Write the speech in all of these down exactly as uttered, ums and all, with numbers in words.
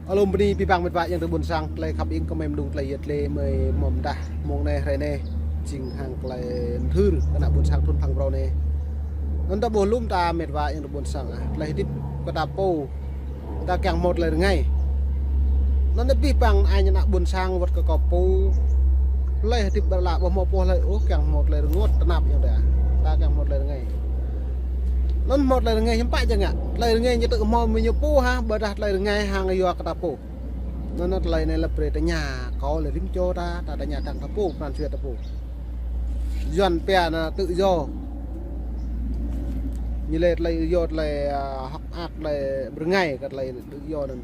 Alum bơni abih bang met wa ayŏng adơi ƀuôn sang, tơlơi khăp ing kơ mơi mơdung tơlơi yet lĕ mơi mơ̆m đah mông anai hrơi anai, jing hăng tơlơi mơthưr kơ ană ƀuôn sang thun phang brâo anai. Anŭn ta ƀuh lŏm ta met wa ayŏng adơi ƀuôn sang ah, tơlơi hơdip kơ ta pô, ta kiăng hmâo tơlơi rơngai. Anŭn abih bang añ ană ƀuôn sang wơ̆t kơ kâo pô, tơlơi hơdip ƀơi lŏn ƀu hmâo pô hlơi ôh kiăng hmâo tơlơi rơngot tơnap ayŏng adơi ah. Ta kiăng hmâo tơlơi rơngai. Anŭn hmâo tơlơi rơngai hiư̆m pă jing ngă. Tơlơi rơngai ñu tŭ hmâo mơ̆ ñu pô hă, ƀôdah tơlơi rơngai hăng yua kơ ta pô. Anŭn tơlơi anai lĕ brơi tơña kâo lĕ rĭm čô ta, ta tơña tơ̆ng ta pô, pran jua ta pô. Yuan pia anai tự do. Ñu lĕ tơlơi tự do tơlơi, a, hơ̆k mơak tơlơi rơngai kơ tơlơi tự do anŭn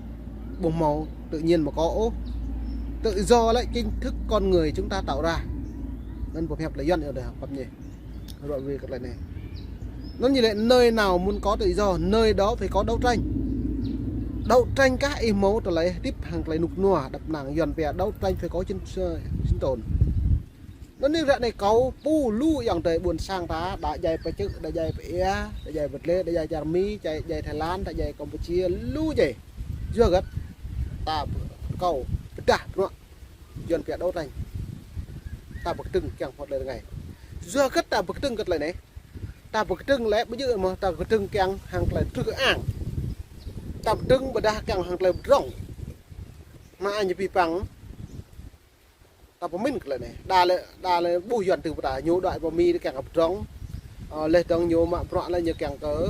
ƀu hmâo tự nhiên mơ̆ kâo ôh. Tự do lĕ chính thức con người chúng ta tạo ra. Anŭn pơhiăp tơlơi Yuan yơh đah pap ñe. Rŏ wĭ kơ tơlơi anai. Anŭn ñu lĕ nơi nào muốn có tự do, nơi đó phải có đấu tranh. Đấu tranh kah ih hmâo tơlơi hơdip hăng tơlơi rơnŭk rơnua, đăp năng Yuan pia đấu tranh phải có sinh, sinh tồn. Anŭn anai ră anai kâo pô lu ayŏng adơi ƀuôn sang ta, đa djai pơčư̆, đa djai pơia, đa djai pơdlê, đa djai čar Mi, djai, djai Thái Lan, đa djai Campuchia, lu djai. Yua hơget ta kâo pơdah bruă Yuan pia đấu tranh. Ta pơkơdơ̆ng kiăng hmâo tơlơi rơngai. Yua hơget ta pơkơdơ̆ng kơ tơlơi anai. Ta pơkơdơ̆ng lĕ ƀu djơ̆ mơ̆ ta pơkơdơ̆ng kiăng hăng tơlơi trưh kơ-ang. Ta pơkơdơ̆ng ƀôdah kiăng hăng tơlơi pơdrŏng. Anai ñu abih bang ta pơmĭn kơ tơlơi anai. Đa lĕ, đa lĕ ƀuh Yuan tŭ pơtă ñu đuaĭ pơ Mi kiăng pơdrŏng. Ơ, laih dơ̆ng ñu mă bruă lĕ ñu kiăng kơ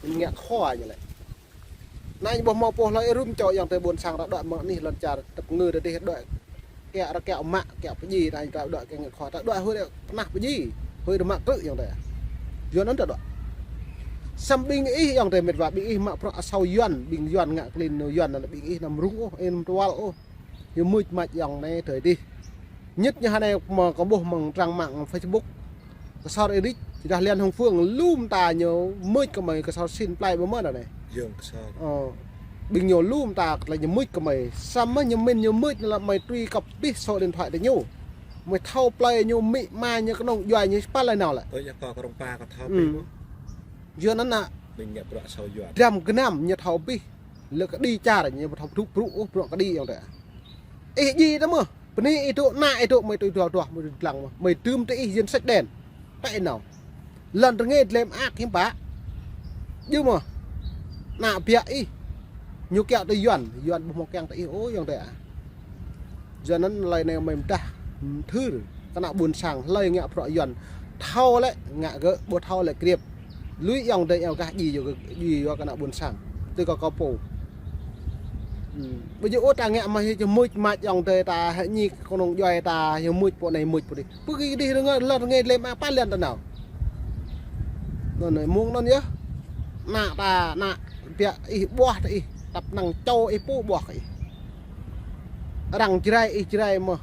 ngă khua ñu lĕ. Anai ƀu hmâo pô hlơi rĭm čô ayŏng adơi ƀuôn sang ta đuaĭ mơ̆ng anih lŏn čar tơpă ngư ta dih đuaĭ kiăng rơkiaŏ mă, kiăng pơdjai, anai ta đuaĭ kiăng ngă khua, ta đuaĭ huĭ pơnah pơdjai, huĭ rơmă krư̆ ayŏng adơi. Yuan anŭn ta đuaĭ. Samơ̆ ƀing ih ayŏng adơi met wa, ƀing ih mă bruă asâo Yuan, ƀing Yuan ngă klin nao Yuan anŭn ƀing ih anăm rŭng ôh, ih anăm tơwăl ôh. Ñu mưč mač ayŏng anai tơdơi dih. Ñit ñu hơnai mơ̆ kâo ƀuh mơ̆ng trang mạng Facebook. Kơsor Eric, či dah Liên Hồng Phương, lŏm ta ñu mưč kơ mơi kơsor sin plơi ƀu mơ̆n anai. Yơ̆ng kơsor. Ơ, ƀing ñu lŏm ta kơ tơlơi ñu mưč kơ mơi. Samơ̆ ñu mĭn ñu mưč anŭn lĕ mơi tui kơ pih số điện thoại tơ ñu. Mơi thâo plơi ñu, amĭ ama ñu, kơnung djuai ñu, pă lơi nao lĕ. Ơ, yua kơ kơ rŏng pa kơ thâo pih mơ̆. Yua anŭn anai. Ƀing ngă bruă asâo Yuan. Dram gơnam ñu thâo pih. Lĕ kơ đĭ čar ñu ƀu thâo brŭ brŭ ôh, bruă kơ đĭ ayŏng adơi. Ih djai tơ mơ̆. Bơni ih dŏ, ană ih dŏ, mơi tui duah duah, mơi tui lăng mơ̆. Mơi dưm tơ ih jing sĕč đen. Pă ih nao. Lŏn rơngai dlem ak hiư̆m pă. Djơ̆ mơ̆. Ană biă ih. Ñu kiaŏ tơ Yuan, Yuan ƀu hmâo kiăng tơ ih ôh ayŏng adơi ah. Yua anŭn tơlơi anai mơi mơdah mơthưr kơ ană ƀuôn sang hlơi ngă bruă Yuan. Thâo lĕ ngă gơ̆, ƀu thâo lĕ kriêp. Lui ayŏng adơi iâu gah djai yua, djai yua kơ ană ƀuôn sang. Tui kơ kâo pô. Hm. Ƀu djơ̆ ôh ta ngă mă hĭ či mưč mač ayŏng adơi ta, hĕ ñik kơnung djuai ta, hĕ mưč pô anai mưč pô dih. Pơgi dih rơngai, lŏn rơngai dlem ah pă lŏn ta nao. Anŭn anai mơ̆ng anŭn yơh. Ană ta, ană biă ih ƀuah tơ ih, tăp năng čô ih pô ƀuah kơ ih. Arăng Jrai ih Jrai mơ̆.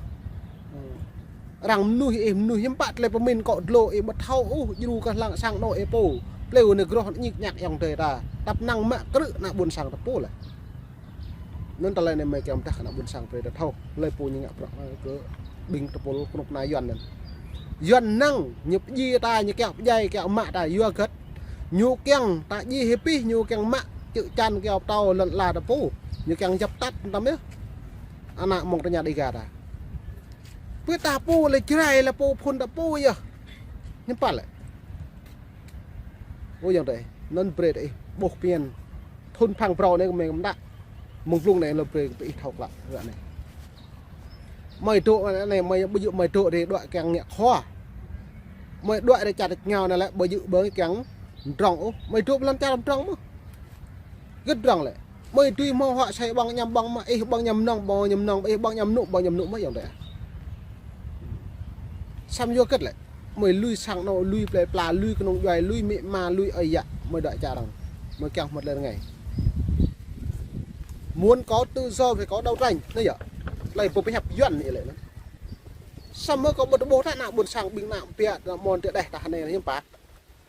Arăng mơnuih ih mơnuih, hiư̆m pă tơlơi pơmĭn kơ dlô ih ƀu thâo ôh, djru kơ lăng sang anŏ ih pô. Plơi anai groh ñik ñak ayŏng adơi ta. Tăp năng mă krư̆ ană ƀuôn sang ta pô lĕ. Anŭn tơlơi anai mơi kiăng pơdah kơ ană ƀuôn sang brơi ta thâo. Hlơi pô ñu ngă bruă kơ ƀing tơpul kơnuk kơna Yuan anŭn. Yuan năng ñu pơdjai ta, ñu kiaŏ pơdjai, kiaŏ mă ta, yua hơget. Ñu kiăng ta djai hĭ pih, ñu kiăng mă čư̆ čan kiaŏ pơtâo lŏn ala ta pô. Ñu kiăng djăp tăt tăm yơh. Ană mơ̆ng tơña Đêga ta. Pơ ta pô lĕ Jrai lĕ pô phŭn ta pô yơh. Hiư̆m pă lĕ. Ơ ayŏng adơi, anŭn brơi ta ih ƀuh pơmĭn. Thun phang brâo anai kơ mơi kơmdah. Mơ̆ng blung anai lĕ brơi ta ih thâo klă ră anai. Mơi dŏ anai, mơi ƀu djơ̆ mơi dŏ rai đuaĭ kiăng ngă khua. Mơi đuaĭ rai čar tơčô anai lĕ ƀu djơ̆ ƀơi kiăng pơdrŏng ôh. Mơi dŏ ƀơi lŏn čar pơdrŏng mơ̆. Hơget pơdrŏng lĕ. Mơi tui hmâo huă asơi ƀơ̆ng añăm ƀơ̆ng mơ̆, ih ƀơ̆ng añăm mơnơ̆ng, ƀơ̆ng añăm mơnơ̆ng, ih ƀơ̆ng añăm mơnŭ, ƀơ̆ng añăm mơnŭ mơ̆ ayŏng adơi. Samơ̆ yua hơget lĕ. Mơi lui sang anŏ, lui plơi pla, lui kơnung djuai, lui amĭ ama, lui ơi yă, mơi đuaĭ čar arăng. Mơi kiăng hmâo tơlơi rơngai. Muốn có tự do phải có đấu tranh. Anai yơh. Tơlơi pơhiăp Yuan anai lĕ. Samơ̆ kâo ƀu tơƀuh ta ană ƀuôn sang ƀing ană biă, ană mơnuih tơ đeh ta anai hiư̆m pă.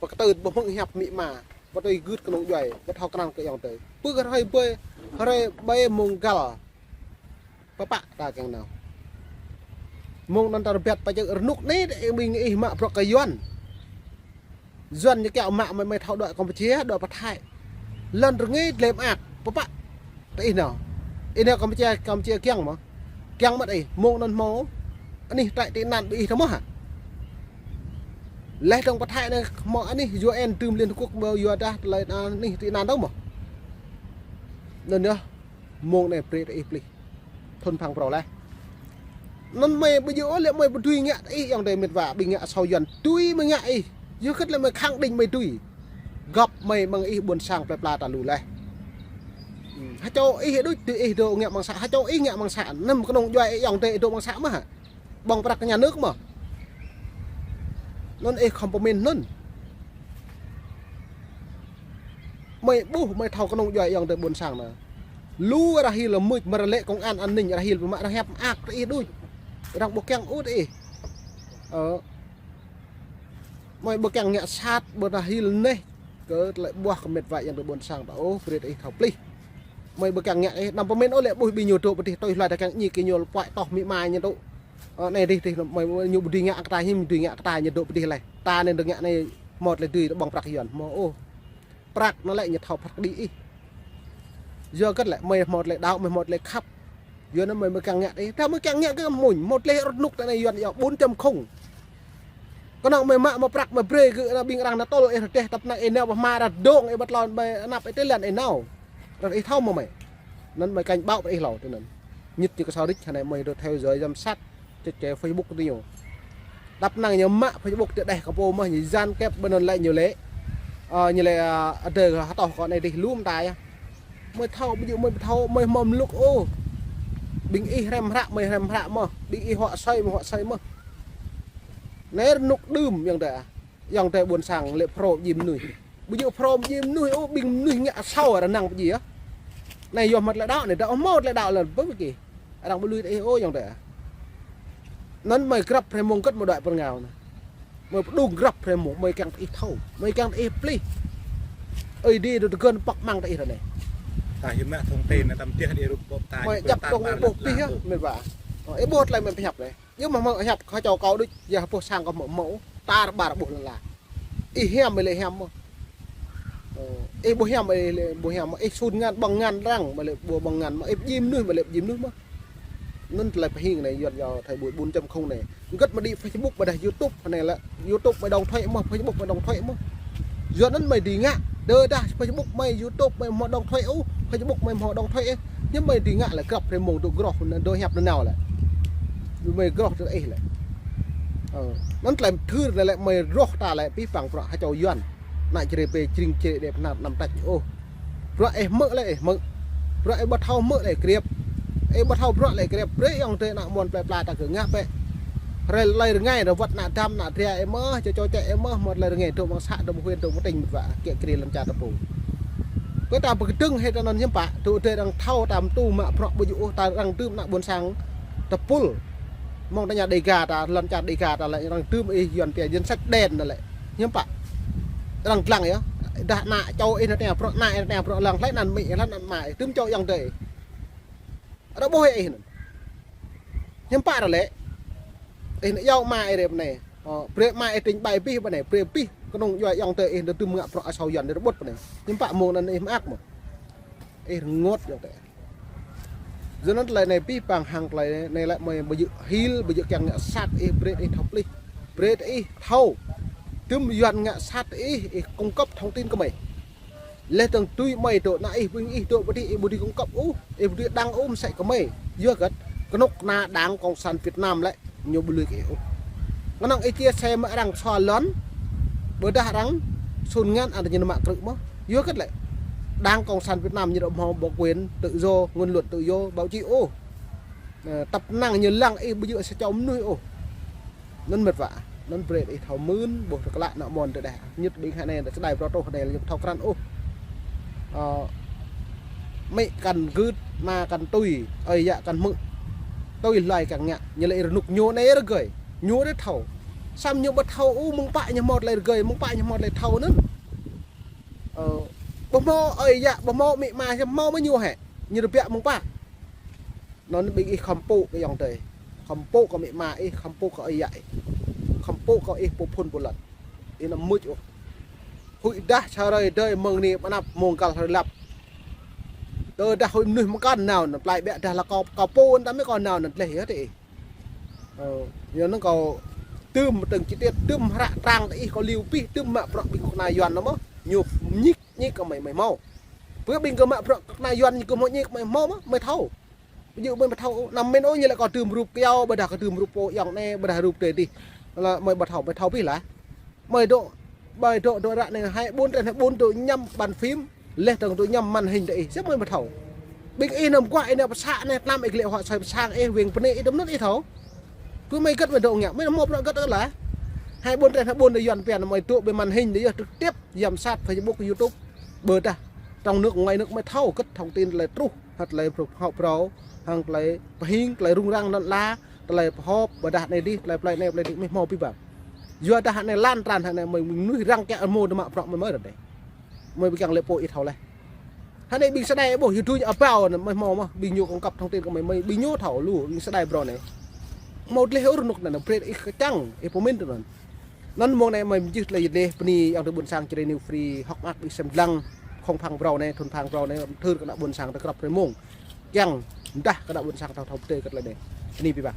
Pơkơtư̆ ƀu hmư̆ hiăp amĭ ama, ƀu tui gưt kơnung djuai, ƀu thâo krăn kơ ayŏng adơi. Pơ hrơi ƀơi, hrơi ƀơi mông găl. Pơpă ta kiăng nao. Mông anŭn ta rơbat pơčư̆ rơnŭk anai, ƀing ih mă bruă kơ Yuan. Yuan ñu kiaŏ mă mơi, mơi thâo đuaĭ Campuchia, đuaĭ pơ Thái. Lŏn rơngai dlem ak, pơpă. Tơ ih nao. Ih nao Kampuchia, Kampuchia kiăng mơ̆? Kiăng mơ̆t ih, mông anŭn hmâo anih trại tị nạn ƀing ih tơ mơ̆ hă? Laih dong pơthai anai hmâo anih U N tơm Liên Hợp Quốc ƀu yua dah tơlơi anih tị nạn dong mơ̆? Anŭn yơh, mông anai brơi tơ ih plih. Thun phang prô laih. Anŭn mơi ƀu djơ̆ ôh lĕ mơi ƀu dưi ngă ih ayŏng adơi mĕt wa, ƀing ngă asâo Yuan dưi mơi ngă ih. Yua hơget lĕ mơi khăng đing mơi dưi. Gŏp mơi mơ̆ng ih ƀôn sang plơi pla ta lu laih. Hmm, hơčâo ih đôč tui ih dŏ ngă mơ̆ng să, hơčâo ih ngă mơ̆ng să, anăm kơnung djuai ih ayŏng adơi ih dŏ mơ̆ng să mơ̆ hă? Ƀơ̆ng prăk tơña nước mơ̆? Anŭn ih khŏm pơmĭn anŭn. Mơi ƀuh, mơi thâo kơnung djuai ayŏng adơi ƀôn sang anai. Lu arăng hil mưč, mơ̆ arăng lĕ công an an ninh, arăng hil pơmă, arăng hiăp mơak tơ ih đôč. Arăng ƀu kiăng ôh tơ ih. Ơ. Mơi ƀu kiăng ngă sat, ƀu arăng hil neh kơ tơlơi ƀuah kơ mĕt wa ayŏng adơi ƀôn sang ta ôh, brơi tơ ih thâo plih. Mơi ƀu kiăng ngă ih, anăm pơmĭn ôh lĕ ƀuh ƀing ñu dŏ pơ dih tui hloi ta kiăng ñi kơ ñu pơai tŏh amĭ ama ñu dŏ. Ơ, anai dih, dih, mơi ñu ƀu dưi ngă kơ ta, ñu ƀu dưi ngă kơ ta, ñu dŏ pơ dih laih. Ta anai dŏ ngă anai hmâo tơlơi dưi ƀơ̆ng prăk Yuan hmâo ôh. Prăk anŭn lĕ ñu thâo prăk đĭ ih. Yua hơget lĕ mơi hmâo tơlơi đaŏ, mơi hmâo tơlơi khăp. Yua anŭn mơi, mơi kiăng ngă ih. Ta mơi kiăng ngă kơ mơ̆n, hmâo tơlơi rơnŭk ta anai Yuan yua bốn chấm không. Kơnơ̆ng mơi mă mă prăk mơi brơi kơ ană ƀing arăng anŭn tơl ih rơdêh tăp năng ih nao pơ hma arăng dŏng ih ƀu tlôn mơi anăp ih tơlan ih nao. Arăng ih thâo mơ̆ mơi. Anŭn mơi cảnh báo brơi ih hlâo tui anŭn. Ñit ñu kơ asâo rĭč hơnai mơi dŏ theo dõi giám sát. Čĕ čĕ Facebook tơ ñu. Tăp năng ñu mă Facebook tơ đeh kơ pô mơ̆ ñu jan kĕp ƀơi anŭn lĕ ñu lĕ. Ơ, ñu lĕ, ơ, adơi hơtŏh kơ anai dih lŏm ta yơh. Mơi thâo, ƀu djơ̆ mơi ƀu thâo, mơi hmâo mlŭk ôh. Ƀing ih hrăm hră, mơi hrăm hră mơ̆. Ƀing ih huă asơi, mơi huă asơi mơ̆. Anai rơnŭk đưm ayŏng adơi. Ayŏng adơi ƀôn sang lĕ phrâo pơdjai mơnuih. Ƀu djơ̆ phrâo pơdjai mơnuih ôh, ƀing mơnuih ngă asâo arăng năng pơdjai yơh. Anai yua hmâo tơlơi đaŏ anai, đaŏ hmâo tơlơi đaŏ lĕ ƀơi kơ. Arăng ƀu lui tơ ih ôh ayŏng adơi. Anŭn mơi grăp hrơi mông hơget mơi đuaĭ pơ rơngiao anai. Mơi pơđung grăp hrơi mông, mơi kiăng tơ ih thâo, mơi kiăng tơ ih plih. Ơi adai dŏ tơgơ̆n pŏk măng tơ ih ră anai. Ta hiư̆m mă thông tin anai tăm tiah đi rut ƀô̆ ta. Mơi djăp dŏng ih ƀuh pih yơh, mĕt wa. Ơ, ih ƀuh tơlơi mơi pơhiăp anai. Yua mơ̆ mơi hiăp kơ hơčâo kâo đôč, yua hơpŭ sang kâo mơ̆ mơ̆ ôh, tar ƀar ƀuh lăn la. Ih hiam mơi lĕ hiam mơ̆. Ơ, ih ƀu hiam mơi lĕ ƀu hiam mơ̆. Ih sun ngăn ƀơ̆ng ngăn arăng mơi lĕ ƀu ƀơ̆ng ngăn mơ̆. Ih pơdjai mơnuih mơi lĕ pơdjai mơnuih mơ̆. Anŭn tơlơi pơhing anai Yuan yua thời buổi bốn chấm không anai. Hơget mơi đĭ Facebook ƀôdah YouTube anai lĕ. YouTube mơi đóng thuế mơ̆, Facebook mơi đóng thuế mơ̆. Yua anŭn mơi dưi ngă. Tơdah Facebook mơi, YouTube mơi hmâo đóng thuế ôh, Facebook mơi hmâo đóng thuế ôh. Hiư̆m mơi dưi ngă lĕ grăp hrơi mông dŏ groh anŭn dŏ hiăp nanao lĕ. Mơi groh tơ ih lĕ. Ơ, anŭn tơlơi mơthưr anai lĕ mơi roh ta lĕ pih păng bruă hơčâo Yuan. Ană čơrê pê čring čơrê đe pơnap anăm tač ôh. Bruă ih hmư̆ lĕ ih hmư̆. Bruă ih ƀu thâo hmư̆ lĕ ih kriăp. Ih ƀu thâo bruă lĕ ih kriăp. Brơi ayŏng adơi ană mơnuih plơi pla ta kơ ngă bĕ. Hrơi lơi rơngai rơwăt ană dăm ană dra ih mơ̆, čô čô čĕ ih mơ̆, hmâo tơlơi rơngai dŏ mơ̆ng să dŏ mơ̆ng huyện dŏ mơ̆ng tỉnh mĕt wa, kiăng kri lŏn čar ta pô. Kơ ta pơkơdơ̆ng hĭ ta anŭn hiư̆m pă, tŭ adơi arăng thâo ta mơ̆ tŭ mă bruă ƀu djơ̆ ôh, ta arăng dưm ană ƀôn sang tơpul. Mơ̆ng tơña Đêga ta, lŏn čar Đêga ta lĕ arăng dưm ih Yuan pia danh sách đen anŭn lĕ. Hiư̆m pă. Arăng lăng yơh. Dah ană čô ih anŭn tơña bruă, ană ih anŭn tơña bruă lăng, hlơi anăn amĭ, hlơi anăn ama ih, dưm čô ayŏng adơi. Arăng ƀuh ih anŭn. Hiư̆m pă ră lĕ. Ih anŭn yua ama ih rĕ pơ anai. Ơ, brơi ama ih tring ƀai pih pơ anai, brơi pih kơnung djuai ayŏng adơi ih anŭn dưm ngă bruă asâo Yuan anŭn rơƀut pơ anai. Hiư̆m pă mông anŭn ih mơak mơ̆. Ih rơngot ayŏng adơi. Yua anŭn tơlơi anai pih păng hăng tơlơi anai lĕ mơi ƀu djơ̆ hil, ƀu djơ̆ kiăng ngă sat ih, brơi ih thâo plih. Brơi ih thâo. Tơm Yuan ngă sat ih, ih cung cấp thông tin kơ mơi. Laih dơ̆ng tui mơi dŏ ană ih, ƀing ih dŏ pơ dih, ih ƀu dưi cung cấp ôh, ih ƀu dưi đăng ôh mơsĕ kơ mơi. Yua hơget, kơnuk kơna Đảng Cộng sản Việt Nam lĕ ñu ƀu lui kơ ih ôh. Kơnơ̆ng ih chia sẻ mơ̆ arăng sua lŏn, ƀôdah arăng sun ngăn arăng ñu mă krư̆ mơ̆. Yua hơget lĕ, Đảng Cộng sản Việt Nam ñu ƀu hmâo quyền tự do, ngôn luận tự do, báo chí ôh. Ơ, tăp năng ñu lăng ih ƀu djơ̆ sa čô mơnuih ôh. Anŭn mĕt wa, anŭn brơi ih thâo mưn, ƀuh tơklă ană mơnuih tơ đeh. Ñit ƀing hơnai, tơ čơđai bruă truh hơnai lĕ ñu thâo krăn ôh. Ơ, amĭ kăn gưt, ama kăn tui, ơi yă kăn hmư̆. Tui hlơi kiăng ngă, ñu lĕ rơnŭk ñu anai rơgơi. Ñu đôč thâo. Samơ̆ ñu ƀu thâo ôh, mơ̆ng pă ñu hmâo tơlơi rơgơi, mơ̆ng pă ñu hmâo tơlơi thâo anŭn. Ơ, ƀu hmâo ơi yă, ƀu hmâo amĭ ama, hmâo mơ̆ ñu hĕ. Ñu rơbiă mơ̆ng pă. Anŭn ƀing ih khŏm pŭ kơ ayŏng adơi. Khŏm pŭ kơ amĭ ama ih, khŏm pŭ kơ ơi yă ih. Khŏm pŭ kơ ih pô phŭn pô lăt. Ih anăm mưč ôh. Huĭ dah sa hrơi adơi mơ̆ng anai pơ anăp mông găl hrơi lăp. Tơdah hơi mơnuih mơkăn nao anŭn, plai ƀiă dah lĕ kâo, kâo pô anŭn tơmĕ kâo nao anŭn tơleh yơh tơ ih. Ơ, yua anŭn kâo tơm tơng chi tiết, tơm hră trang tơ ih, kâo liu pih, tơm mă bruă ƀing kơnuk kơna Yuan anŭn mơ̆n. Ñu ñik ñik kơ mơi, mơi hmâo. Pơ ƀing kơ mă bruă kơnuk kơna Yuan ñu kơ hmâo ñik mơi hmâo mơ̆n, mơi thâo. Ƀu djơ̆ mơi ƀu thâo, anăm mĭn ôh ñu lĕ kâo tơm rup kyâo, ƀôdah kâo tơm rup pô ayŏng anai, ƀôdah rup tơ dih. Lĕ mơi ƀu thâo, mơi thâo pih lah. Mơi dŏ, mơi dŏ, dŏ ră anai hai ƀôn, trên hai ƀôn dŏ ñăm bàn phím, leh dơ̆ng dŏ ñăm màn hình tơ ih, sĭt mơi ƀu thâo. Ƀing ih anăm guah ih nao pơ sang anai, tlam ih lĕ hŏ soi pơ sang ih, wing pơ anai ih tơm anŭn ih thâo. Pơ mơi hơget mơi dŏ ngă, mơi hmâo bruă hơget tơ lah. Hai ƀôn, trên hai ƀôn dŏ Yuan pian, mơi dŏ ƀơi màn hình dih yơh, trực tiếp giám sát Facebook, YouTube, ƀôdah trong nước, ngoài nước mơi thâo hơget thông tin tơlơi truh. Hă tơlơi phrâo, hŏ phrâo, hăng tơlơi pơhing, tơlơi rŭng răng lŏn ala, tơlơi pơhŏp, ƀôdah anai dih, tơlơi plơi anai, plơi dih, mơi hmâo pih ƀă. Yua dah anai lan tràn, anai mơi mơnuih răng kiăng hmâo tơmă bruă mơi mơi ră anai. Mơi ƀu kiăng lĕ pô ih thâo leh. Anai ƀing sa đai ƀuh, yua tui ñu abao anŭn mơi hmâo mơ̆n, ƀing ñu cung cấp thông tin kơ mơi, mơi ƀing ñu thâo lu, ƀing sa đai phrâo anai. Hmâo tơleh ôh rơnŭk anŭn, brơi ih kơčăng, ih pơmĭn tui anŭn. Anŭn mông anai mơi mơjih tơlơi dleh, bơni ayŏng adơi ƀuôn sang Jrai New Free, hŏk mơak ƀing sem lăng, khŏng phang phrâo anai, thŭn phang phrâo anai, thâo kơ ană ƀuôn sang tơ krăp hrơi mông. Kiăng mơdah kơ ană ƀuôn sang thâo thâo pơtê kơ tơlơi anai. Bơni pih ƀă.